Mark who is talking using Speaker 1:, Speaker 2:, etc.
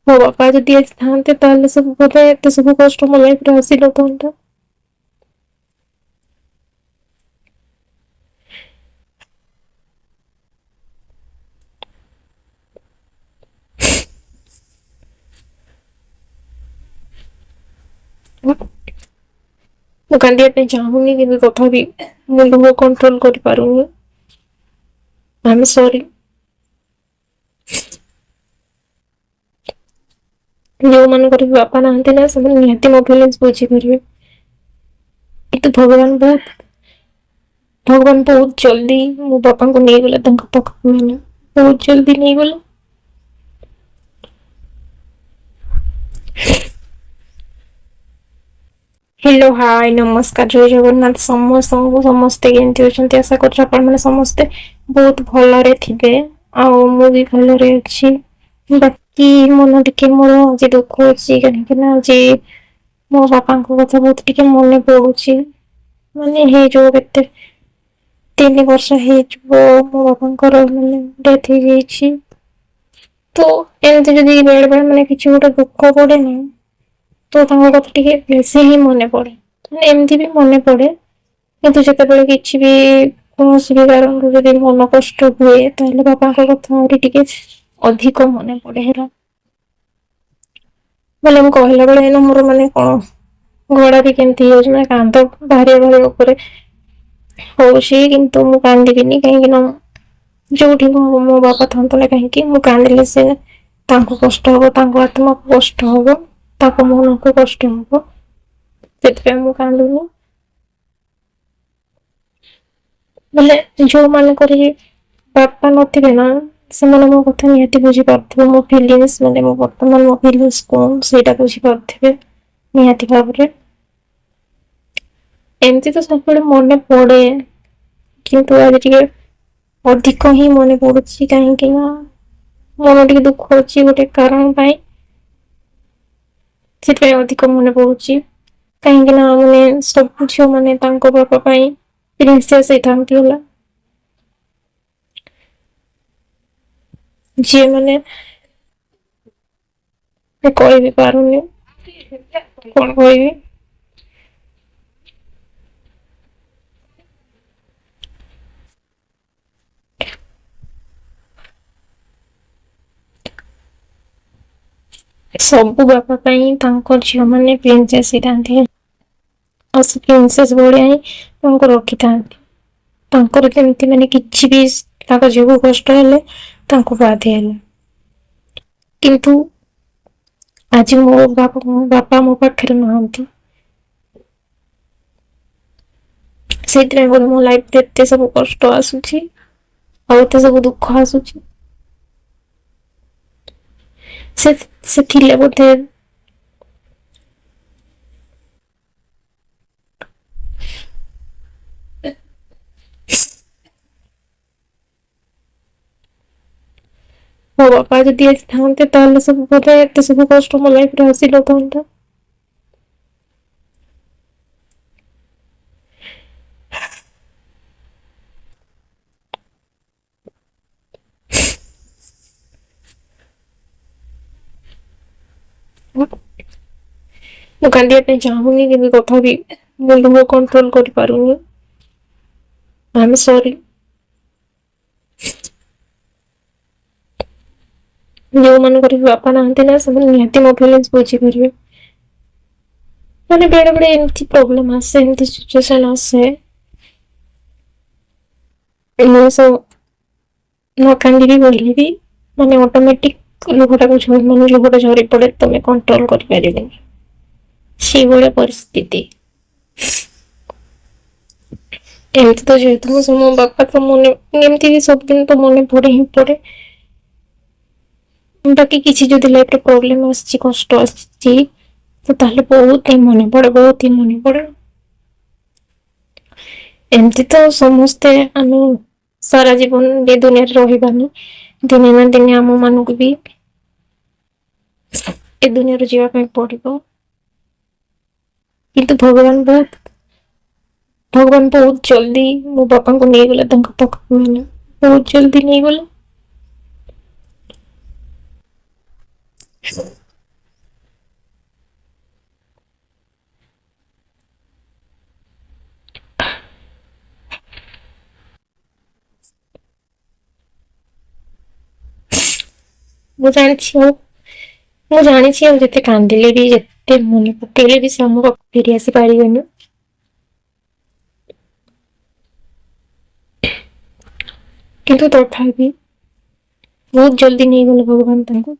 Speaker 1: ମୋ ବାପା ଯଦି ଆଜି ଥାନ୍ତେ ତାହେଲେ ସବୁ ବୋଧେ ଏତେ ସବୁ କଷ୍ଟ ମୋ ଲାଇଫରେ ଆସିନଥାନ୍ତା। ମୁଁ କାନ୍ଦିବା ପାଇଁ ଚାହୁଁନି, କିନ୍ତୁ ତଥାପି ମୁଁ ଲୁହ କଣ୍ଟ୍ରୋଲ କରିପାରୁନି। I am sorry. ଯୋଉମାନଙ୍କର ବି ବାପା ନାହାନ୍ତି ନା, ସେମାନେ ନିହାତି ମୋ ଫିଲିଙ୍ଗସ୍ ବୁଝିପାରିବେ। କିନ୍ତୁ ଭଗବାନ ବହୁତ ଜଲ୍ଦି ମୋ ବାପାଙ୍କୁ ନେଇଗଲେ ତାଙ୍କ ପାଖକୁ, ମାନେ ବହୁତ ଜଲ୍ଦି ନେଇଗଲେ। ହ୍ୟାଲୋ, ହାଏ, ନମସ୍କାର, ଜୟ ଜଗନ୍ନାଥ ସମସ୍ତଙ୍କୁ। ସମସ୍ତେ କେମିତି ଅଛନ୍ତି? ଆଶା କରୁଛି ଆପଣମାନେ ସମସ୍ତେ ବହୁତ ଭଲରେ ଥିବେ ଆଉ ମୁଁ ବି ଭଲରେ ଅଛି। ବାକି ମନ ଟିକେ ମୋର ଆଜି ଦୁଃଖ ଅଛି, କାହିଁକି ନା ଆଜି ମୋ ବାପାଙ୍କ କଥା ବହୁତ ଟିକେ ମନେ ପଡୁଛି। ମାନେ ହେଇଯିବ କେତେ, 3 ବର୍ଷ ହେଇଯିବ ମୋ ବାପାଙ୍କର ମାନେ ଡେଥ୍ ହେଇଯାଇଛି। ତ ଏମିତି ଯଦି ବେଳେ ବେଳେ ମାନେ କିଛି ଗୋଟେ ଦୁଃଖ ପଡେନି, ତ ତାଙ୍କ କଥା ଟିକେ ବେଶୀ ହିଁ ମନେ ପଡେ। ମାନେ ଏମିତି ବି ମନେ ପଡେ, କିନ୍ତୁ ଯେତେବେଳେ କିଛି ବି କୌଣସି ବି କାରଣରୁ ଯଦି ମନ କଷ୍ଟ ହୁଏ, ତାହେଲେ ବାପାଙ୍କ କଥା ଆହୁରି ଟିକେ ଅଧିକ ମନେ ପଡେ। ହେଲା ମାନେ ମୁଁ କହିଲା ବେଳେ ନା ମୋର ମାନେ କଣ ଗଳା ବି କେମିତି ହେଇଯାଉଛି, ମାନେ କାନ୍ଦ ବାହାରିବା ବାହାରିବା ଉପରେ ହଉଛି। କିନ୍ତୁ ମୁଁ କାନ୍ଦିବିନି, କାହିଁକି ନା ଯୋଉଠି ମୋ ବାପା ଥାନ୍ତୁ ନା କାହିଁକି, ମୁଁ କାନ୍ଦିଲେ ସେ ତାଙ୍କୁ କଷ୍ଟ ହବ, ତାଙ୍କ ଆତ୍ମାକୁ କଷ୍ଟ ହବ, ତାଙ୍କ ମନକୁ କଷ୍ଟ ହବ। ସେଥିପାଇଁ ମୁଁ କାନ୍ଦୁନି। ମାନେ ଯୋଉମାନଙ୍କର ବି ବାପା ନଥିବେ ନା, ସେମାନେ ମୋ କଥା ନିହାତି ବୁଝିପାରୁଥିବେ। ମୋ ଫିଲିଙ୍ଗସ୍, ମାନେ ମୋ ବର୍ତ୍ତମାନ ମୋ ଫିଲିଙ୍ଗସ୍ କଣ, ସେଇଟା ବୁଝିପାରୁଥିବେ ନିହାତି ଭାବରେ। ଏମିତି ତ ସବୁବେଳେ ମନେ ପଡେ, କିନ୍ତୁ ଆଜି ଟିକେ ଅଧିକ ହିଁ ମନେ ପଡୁଛି, କାହିଁକି ନା ମନ ଟିକେ ଦୁଃଖ ଅଛି ଗୋଟେ କାରଣ ପାଇଁ। ସେଥିପାଇଁ ଅଧିକ ମନେ ପଡୁଛି, କାହିଁକି ନା ମାନେ ସବୁ ଝିଅ ମାନେ ତାଙ୍କ ବାପା ପାଇଁ ପ୍ରିନ୍ସେସ୍ ହେଇଥାନ୍ତି। ହେଲା ଯିଏ ମାନେ ମୁଁ କହିବି ପାରୁନି, କଣ କହିବି। ସବୁ ବାପା ପାଇଁ ତାଙ୍କ ଝିଅ ମାନେ ପ୍ରିନ୍ସେସ୍ ହେଇଥାନ୍ତି ଆଉ ସେ ପ୍ରିନ୍ସେସ୍ ଭଳିଆ ହିଁ ତାଙ୍କୁ ରଖିଥାନ୍ତି। ତାଙ୍କର ଯେମିତି ମାନେ କିଛି ବି ତାଙ୍କ ଝିଅକୁ କଷ୍ଟ ହେଲେ ତାଙ୍କୁ ବାଧେ। ହେଲା କିନ୍ତୁ ଆଜି ମୋ ବାପା ମୋ ପାଖରେ ନାହାନ୍ତି। ସେଇଥିପାଇଁ ବୋଧେ ମୋ ଲାଇଫରେ ଏତେ ସବୁ କଷ୍ଟ ଆସୁଛି ଆଉ ଏତେ ସବୁ ଦୁଃଖ ଆସୁଛି। ସେ ଥିଲେ ବୋଧେ ମୋ ବାପା ଯଦି ଆଜି ଥାନ୍ତେ, ତାହେଲେ ସବୁ ବୋଧେ ଏତେ ସବୁ କଷ୍ଟ ମୋ ଲାଇଫରେ ଆସିନଥାନ୍ତା। ମୁଁ କାନ୍ଦିବା ପାଇଁ ଚାହୁଁନି, କିନ୍ତୁ ତଥାପି ମୁଁ ଲୁହ କଣ୍ଟ୍ରୋଲ କରିପାରୁନି। I am sorry. ଯୋଉମାନଙ୍କର ବି ବାପା ନାହାନ୍ତି ନା, ସେମାନେ ନିହାତି ମୋ ଫିଲିଙ୍ଗସ୍ ବୁଝିପାରିବେ। ମାନେ ବେଳେ ବେଳେ ଏମିତି ପ୍ରୋବ୍ଲେମ ଆସେ, ଏମିତି ସିଚୁଏସନ ଆସେ, ମଣିଷ ନ କାନ୍ଦିବି ବୋଲିବି ମାନେ ଅଟୋମେଟିକ ଲୁହଟାକୁ ମାନେ ଲୁହଟା ଝରି ପଡେ, ତମେ କଣ୍ଟ୍ରୋଲ କରିପାରିବନି, ସେଇଭଳିଆ ପରିସ୍ଥିତି। ଏମିତି ତ ଯେହେତୁ ମୁଁ ମୋ ବାପା ତ ମନେ ଏମିତି ବି ସବୁଦିନ ତ ମନେ ପଡେ ହିଁ ପଡେ। ବାକି କିଛି ଯଦି ଲାଇଫରେ ପ୍ରୋବ୍ଲେମ ଆସିଛି, କଷ୍ଟ ଆସିଛି, ତ ତାହେଲେ ବହୁତ ହିଁ ମନେ ପଡେ, ବହୁତ ହିଁ ମନେ ପଡେ। ଏମିତି ତ ସମସ୍ତେ ଆମେ ସାରା ଜୀବନ ଏ ଦୁନିଆରେ ରହିବାନି। ଦିନେ ନା ଦିନେ ଆମ ମାନଙ୍କୁ ବି ଏ ଦୁନିଆରୁ ଯିବା ପାଇଁ ପଡିବ। କିନ୍ତୁ ଭଗବାନ ବହୁତ ଜଲ୍ଦି ମୋ ବାପାଙ୍କୁ ନେଇଗଲେ ତାଙ୍କ ପାଖକୁ, ମାନେ ବହୁତ ଜଲ୍ଦି ନେଇଗଲେ। ମୁଁ ଜାଣିଛି ଆଉ ମୁଁ ଜାଣିଛି ଆଉ ଯେତେ କାନ୍ଦିଲେ ବି, ଯେତେ ମନେ ପକେଇଲେ ବି ସେ ଆମ ପାଖକୁ ଫେରି ଆସି ପାରିବେନି। କିନ୍ତୁ ତଥାପି ବହୁତ ଜଲ୍ଦି ନେଇଗଲେ ଭଗବାନ ତାଙ୍କୁ।